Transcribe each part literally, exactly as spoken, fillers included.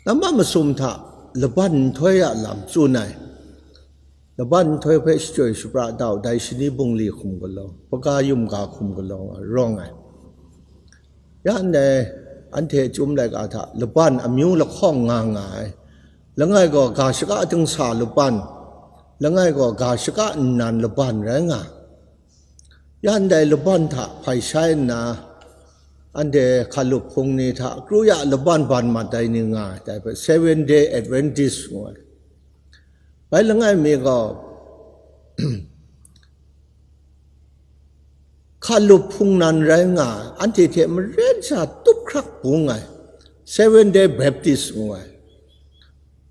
Namma masum hta laban nhtoi a lam tsun ai. Laban nhtoi hpe shachyoi shapra dau dai shani bungli hkum galaw, hpaga yum ga hkum galaw nga rawng ai. Ya ndai anhte chyum laika hta laban amyu lahkawng nga nga ai. Langai gaw ga shaka dingsa laban, langai gaw ga shaka nnan laban rai nga. Ya ndai laban hta hpai shai nna, anhte hkalup hpung ni hta kru ya laban ban mat ai ni nga ai, dai hpe Seven Day Adventist ngu ai. Bai langai mi gaw, hkalup hpung nan rai nga ai, anhte hte maren sha tup hkrak bung ai, Seven Day Baptist ngu ai.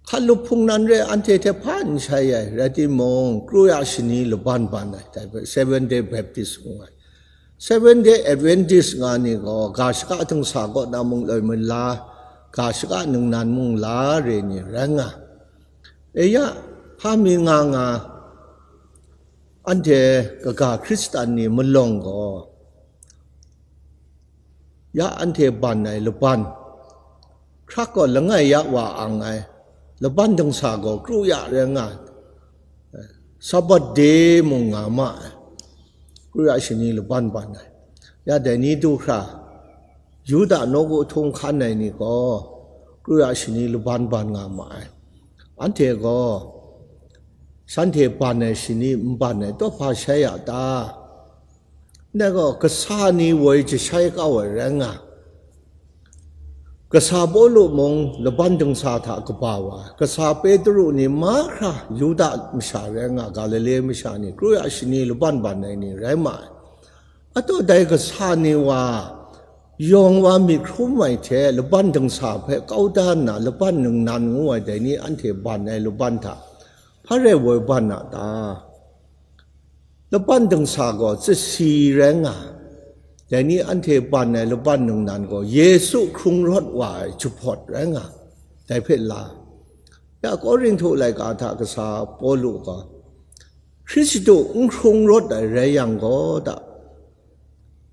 Hkalup hpung nan re anhte hte hpa n shai ai, rai timung, kru ya shani laban ban ai, dai hpe Seven Day Baptist ngu ai. Seven Day Adventist nga ni gaw, ga shaka dingsa kaw na mung loi mala, ga shaka ningnan mung la re ni rai nga. E ya, hpa mi nga nga, anhte kaga Hkristan ni malawng gaw, ya anhte ban ai laban, hkrak gaw langai ya wa ang ai, laban dingsa gaw kru ya rai nga ai, Sabbath de mung nga ma ai, kru ya shani laban ban ai. Ya dai ni du hkra, Yuda nawku htung hkan ai ni gaw, kru ya shani laban ban nga ma ai. Anhte gaw, shanhte ban ai shani n ban ai, taw hpa shai ya ta? Ndai gaw, kasa ni woi jashai kau ai rai nga. Kasa Pawlu mung laban dingsa hta kaba wa ai. Kasa Petru ni mahkra Yuda masha rai nga, Galile masha ni, kru ya shani laban ban ai ni rai ma ai. Ataw dai kasa ni wa, yawng wa myit hkrum ai hte laban dingsa hpe kau da nna, laban ningnan ngu ai dai ni anhte ban ai laban hta, hpa rai woi ban a ta? Laban dingsa gaw tsasi rai nga, dai ni anhte ban ai laban ningnan gaw Yesu hkrung rawt wa ai jahpawt rai nga, dai hpe la. Ya Korinhtu laika hta kasa Pawlu gaw, Hkristu n hkrung rawt ai rai yang gaw ta,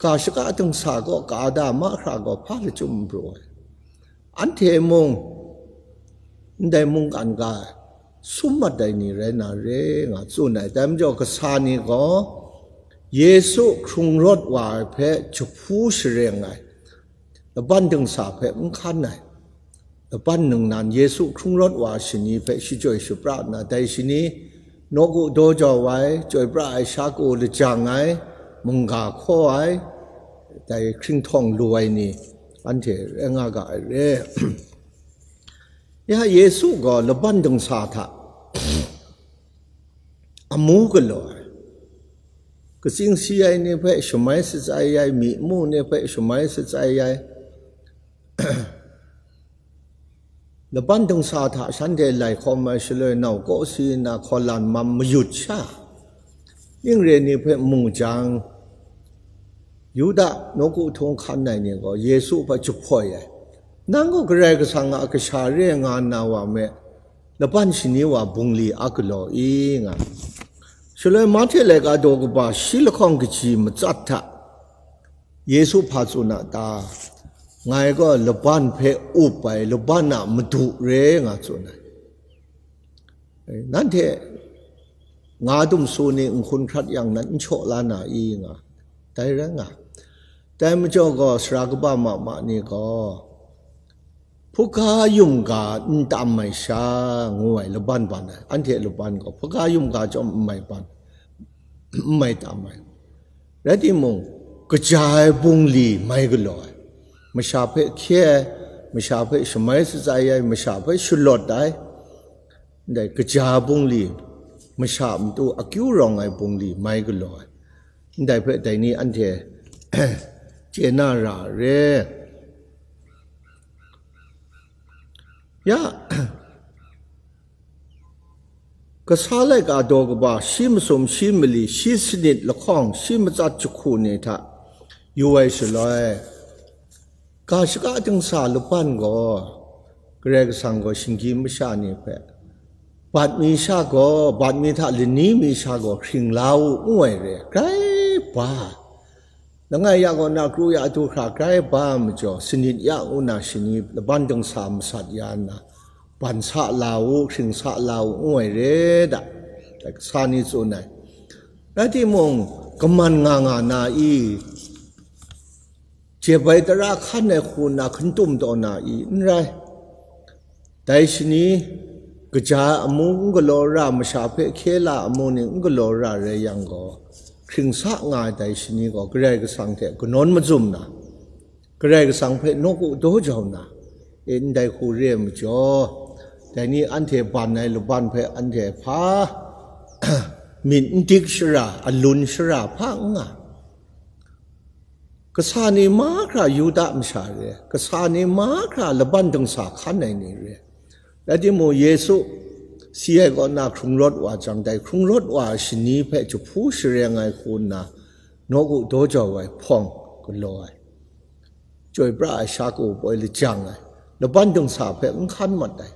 ga shaka dingsa kaw ka da mahkra gaw hpa lachyum n pru ai. Anhte mung ndai mungkan ga sum mat ai ni rai na re nga tsun ai. Dai majaw kasa ni gaw Yesu hkrung rawt wa ai hpe jahpu shareng ai, laban dingsa hpe n hkan ai, laban ningnan Yesu hkrung rawt wa shani hpe shachyoi shapra nna, dai shani nawku daw jau ai, chyoi pra ai sha ku lajang ai, mungga hkaw ai, dai hkringhtawng lu ai ni, anhte rai nga ga ai re. Ya Yesu gaw laban dingsa hta amu galaw ai, katsing si ai ni hpe shamai shatsai ai, myi mu ni hpe shamai shatsai ai, laban dingsa hta shanhte lai hkawm ai shaloi nau kaw si nna hkaw lan mam mayut sha, ning re ni hpe mu jang, Yuda nawku htung hkan ai ni gaw Yesu hpe jahpoi ai, "Nang gaw Karai Kasang a Kasha re nga nna wa me, laban shani wa bungli a galaw i?" nga. Shaloi Mahte laika daw kaba shi lahkawng kaji matsat hta Yesu hpa tsun a ta? "Ngai gaw laban hpe up ai, laban a madu re," nga tsun ai. Nanhte nga dum su ni nhkun hkrat yang nan n shaw la na i nga, dai rai nga. Dai majaw gaw, sara kaba ma ma ni gaw, hpuga yum ga n tam ai sha, ngu ai laban ban ai, anhte laban gaw hpuga yum ga chyawm n mai ban, n mai tam ai. Rai timung, kaja ai bungli mai galaw ai, masha hpe hkye ai, masha hpe shamai shatsai ai, masha hpe shalawt ai, ndai kaja bungli, masha matu akyu rawng ai bungli mai galaw ai, ndai hpe dai ni anhte chye na ra re. Ya, kasa laika daw kaba shi masum, shi mali, shi sanit lahkawng, shi matsat jahku ni hta yu ai shaloi, ga shaka dingsa laban gaw, Karai Kasang gaw shinggyim masha ni hpe, bat mi sha gaw, bat mi hta lani mi sha gaw hkring la u, ngu ai re, grai ba. Langai ya kaw na kru ya du hkra grai ba majaw, sanit ya ngu na shani laban dingsa masat ya nna, ban sa la u, hkring sa la u, ngu ai re da, kasa ni tsun ai. Rai timung, kaman nga nga na i, jep ai tara hkan ai hku nna hkantum taw na i, n rai. Dai shani, kaja ai amu n galaw ra, masha hpe hkye la ai amu ni n galaw ra rai yang gaw, hkring sa nga ai dai shani gaw Karai Kasang hte kanawn mazum na, Karai Kasang hpe nawku daw jau na, e, ndai hku re ai majaw, dai ni anhte ban ai laban hpe anhte hpa myit n dik shara, alun shara hpa n nga. Kasa ni mahkra Yuda masha re, kasa ni mahkra laban dingsa hkan ai ni re. Rai timung, Yesu si ai kaw na hkrung rawt wa jang, dai hkrung rawt wa ai shani hpe jahpu shareng ai hku nna, nawku daw jau ai hpawng galaw ai, chyoi pra ai sha ku poi lajang ai, laban dingsa hpe n hkan mat ai.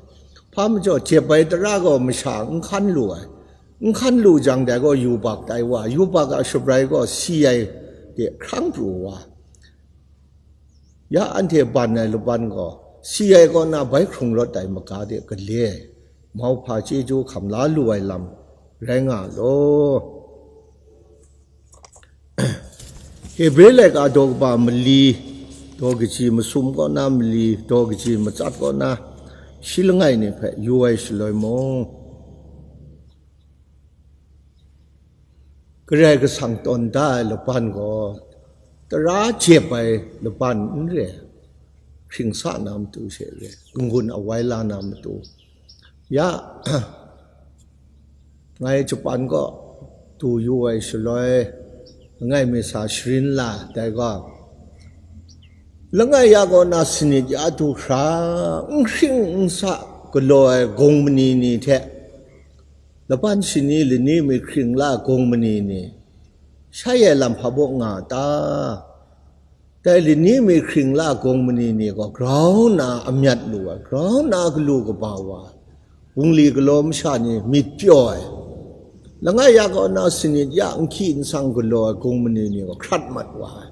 Hpa majaw, jep ai tara gaw masha n hkan lu ai, n hkan lu jang, dai gaw yubak tai wa, yubak a shabrai gaw si ai de hkrang pru wa. Ya anhte ban ai laban gaw, si ai kaw na bai hkrung rawt ai maga de gale ai, mauhpa chyeju hkam la lu ai lam rai nga law. Hebre laika daw kaba mali, daw kaji masum kaw na mali, daw kaji matsat kaw na shi langai ni hpe yu ai shaloi mung, Karai Kasang tawn da ai laban gaw, tara jep ai laban n re, hkring sa na matu she re, n-gun awai la na matu. Ya, ngai Japan kaw du yu ai shaloi, langai mi sa sharin la, dai gaw, langai ya kaw na sanit ya du hkra, n hkring n sa galaw ai gawng mani ni hte, laban shani lani mi hkring la gawng mani ni, shai ai lam hpa baw nga a ta? Dai lani mi hkring la gawng mani ni gaw grau nna amyat lu ai, grau nna galu kaba wa ai, bungli galaw masha ni myit pyaw ai, langai ya kaw na sanit ya n hkyi n sang galaw ai gawng mani ni gaw hkrat mat wa ai.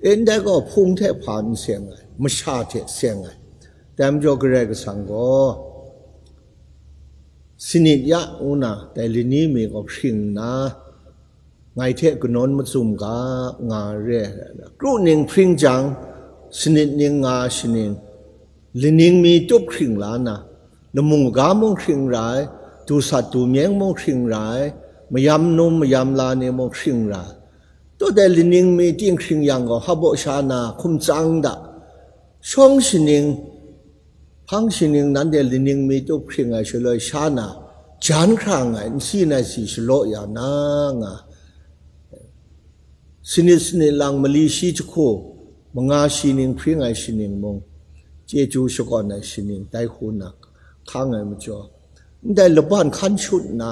E, ndai gaw hpung hte hpa n seng ai, masha hte seng ai. Dai majaw Karai Kasang gaw, sanit ya ngu na dai lani mi gaw hkring nna, ngai hte kanawn mazum ga nga re ai. Kru ning hpring jang, sanit ning nga shaning, laning mi tup hkring la na, lamu ga mung hkring ra ai, du sat du myeng mung hkring ra ai, mayam num mayam la ni mung hkring ra ai. Taw dai laning mi ting hkring yang gaw, hpa baw sha na hkum tsang da, shawng shaning, hpang shaning, nanhte laning mi tup hkring ai shaloi sha na, jan hkra nngai, nsi nai si shalaw ya na nga, sanit sanit lang mali shi jahku, manga shi ning hpring ai shaning mung, chyeju shakawn ai shaning, dai hku na hkang ai majaw, ndai laban hkan shut nna,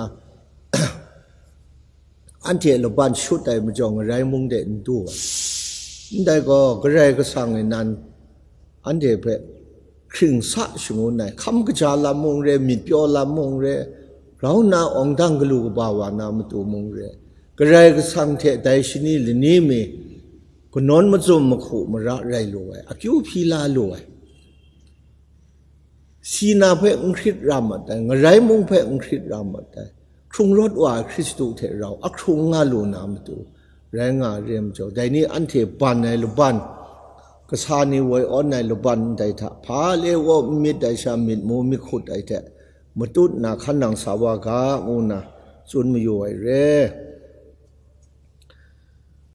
anhte laban shut ai majaw ngarai mung de n du ai. Ndai gaw Karai Kasang e nan anhte hpe hkring sa shangun ai, hkam kaja lam mung re, myit pyaw lam mung re, grau nna awng dang galu kaba wa na matu mung re, Karai Kasang hte dai shani lani mi kanawn mazum mahku mara rai lu ai, akyu hpyi la lu ai. Si na hpe n hkrit ra mat ai, ngarai mung hpe n hkrit ra mat ai, hkrung rawt wa ai Hkristu hte rau ahkrung nga lu na matu rai nga ai re majaw, dai ni anhte ban ai laban, kasa ni woi awn ai laban ndai hta, hpa le waw n myit ai sha myit mu myit hkut ai hte matut nna hkan nang sa wa ga, ngu nna tsun mayu ai re.